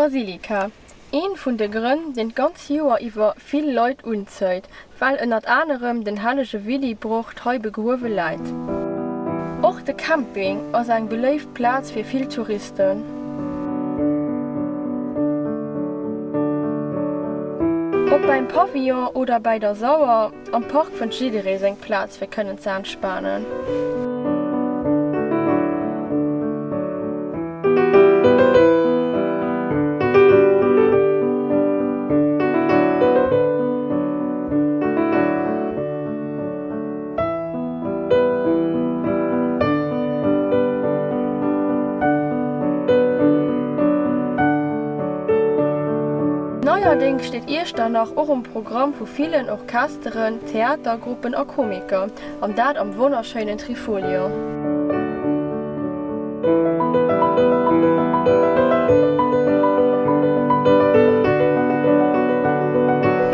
Basilika, een vun de Grënn, deen d'ganz Joer iwwer vill Leit unzéit, well ënnert anerem den hellege Willibrord hei begruewe läit. Och de Camping ass eng beléift Plaz fir vill Touristen. Ob beim Pavillon oder bäi der Sauer, am Park fënnt jidderee seng Plaz fir kënnen ze entspanen. Neierdéngs steet Iechternach och um Programm vu villen Orchesteren, Theatergruppen a Komiker, an dat am wonnerschéinen Trifolion.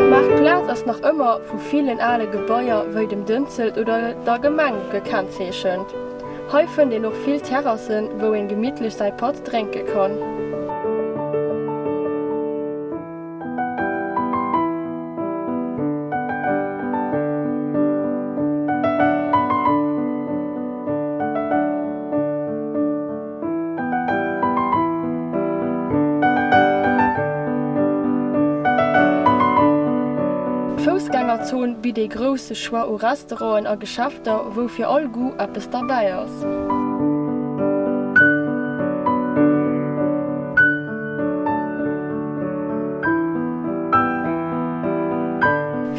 D'Maartplaz ass nach ëmmer vu villen ale Gebaier wéi dem Dënzelt oder der Gemeng gekennzeechent. Hei fënnt een och vill Terrassen, wou een gemittlech säi Patt drénke kann. D'Foussgängerzon bitt ee grousse Choix u Restauranten a Geschäfter, wou fir all Goût eppes derbäi ass.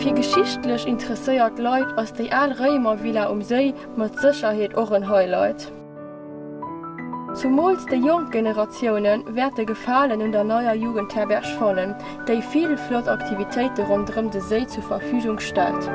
Fir geschichtlech interesséiert Leit ass déi al Réimervilla um Séi mat Sécherheet och en Highlight. Zumools déi jonk Generatioune wäerte Gefalen un der neier Jugendherberg fannen, déi vill flott Aktivitéite ronderëm de Séi zur Verfügung stellt.